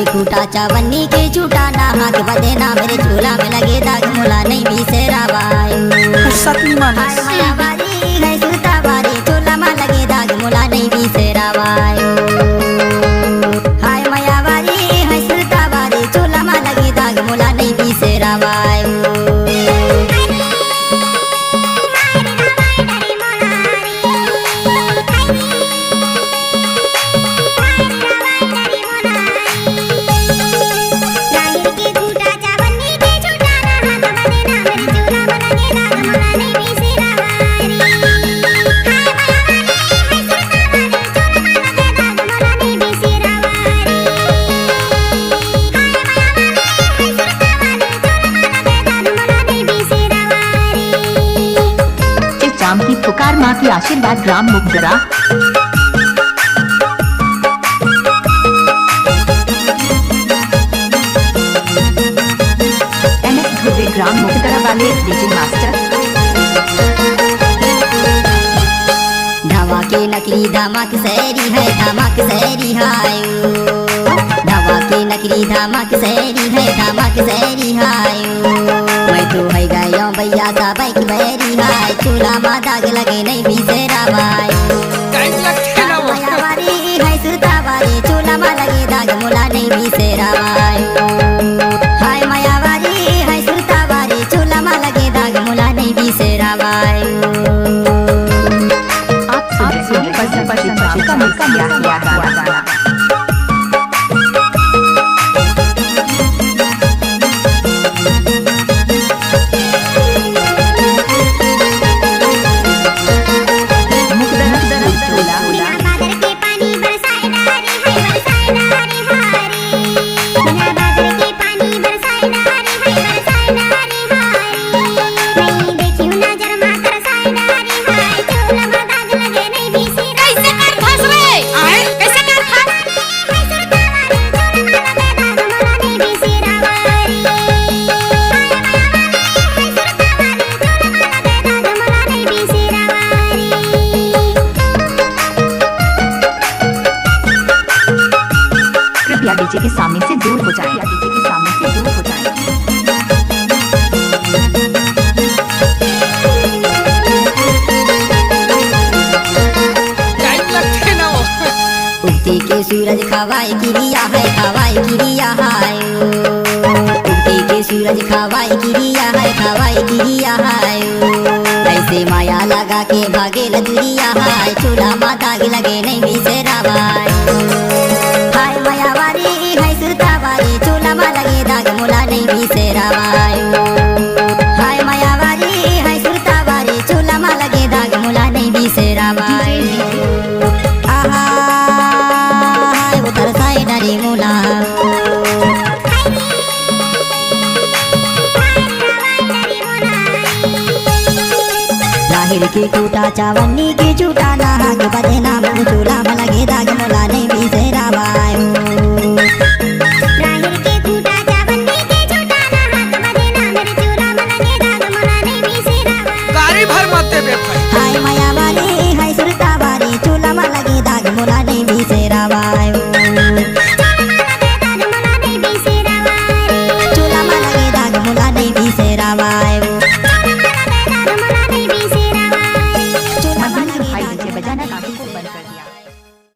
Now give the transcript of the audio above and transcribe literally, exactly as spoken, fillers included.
खूटा चावन्नी के छूटा ना हाथ बदे ना मेरे चूल्हा में लगे दाग मोला नहीं बिसेरावाय। सती मानस। हाय मयावारी है सुरतावारी चूल्हा में लगे दाग मोला नहीं बिसेरावाय। हाय मयावारी है सुरतावारी चूल्हा में लगे दाग मोला नहीं बिसेरावाय। जाम की पुकार, माँ की आशीर्वाद, ग्राम मुगदरा। एम एस ध्रुवे, ग्राम मुगदरा वाले डीजे मास्टर। धमाके नकली धमाक सैरी है, धमाक सैरी है। धमाके नकली धमाक सैरी है, धमाक सैरी है। मैं तो है गयो भैया सा बैक बैरी है, चूल्हा मा दाग लगे नहीं बिसेरावाय। काहे लगथे ना वो? मयावारी है सुरतावारी, चूल्हा मा लगे दाग मोला नहीं बिसेरावाय। हाय मयावारी है सुरतावारी, चूल्हा मा लगे दाग मोला नहीं बिसेरावाय। आप सुन रहे हैं पसंद पसंद का मौका मिला हुआ गाना। मुगदरा, मुगदरा, मुगदरा। बिना बादर के पानी बरसाए डारे हाय, बरसाए डारे हाय। बिना बादर के पानी बरसाए डारे हाय, बरसाए डारे हाय। नहीं देखियो नजर मा तरसाए डारे हाय, चूल्हा मा दाग लगे नहीं बिसेरावाय। कैसे कर फंस रे? आए? कैसे कर फंस? कृपया डीजे के सामने से दूर हो जाएं। डीजे के सामने से दूर हो जाएं। टाइम लगथे ना वो। उगते के सूरज खवाए किरिया है, खवाए किरिया है। उगते के सूरज खवाए किरिया है, खवाए किरिया है। ऐसे माया लगा के भागे लदुरिया है, चूल्हा मा दाग लगे नहीं बिसेरावाय। हाय मयावारी है सुरतावारी, चूल्हा मा लगे दाग मोला नहीं बिसेरावाय। हाय मयावारी है सुरतावारी, चूल्हा मा लगे दाग मोला नहीं बिसेरावाय। आहा, हाय उतर साए डरे मोला। राहिर के खूटा चावन्नी के छूटा ना हाथ बदे ना मुझ चूल्हा मा लगे दाग मोला नहीं बिसेरावाय।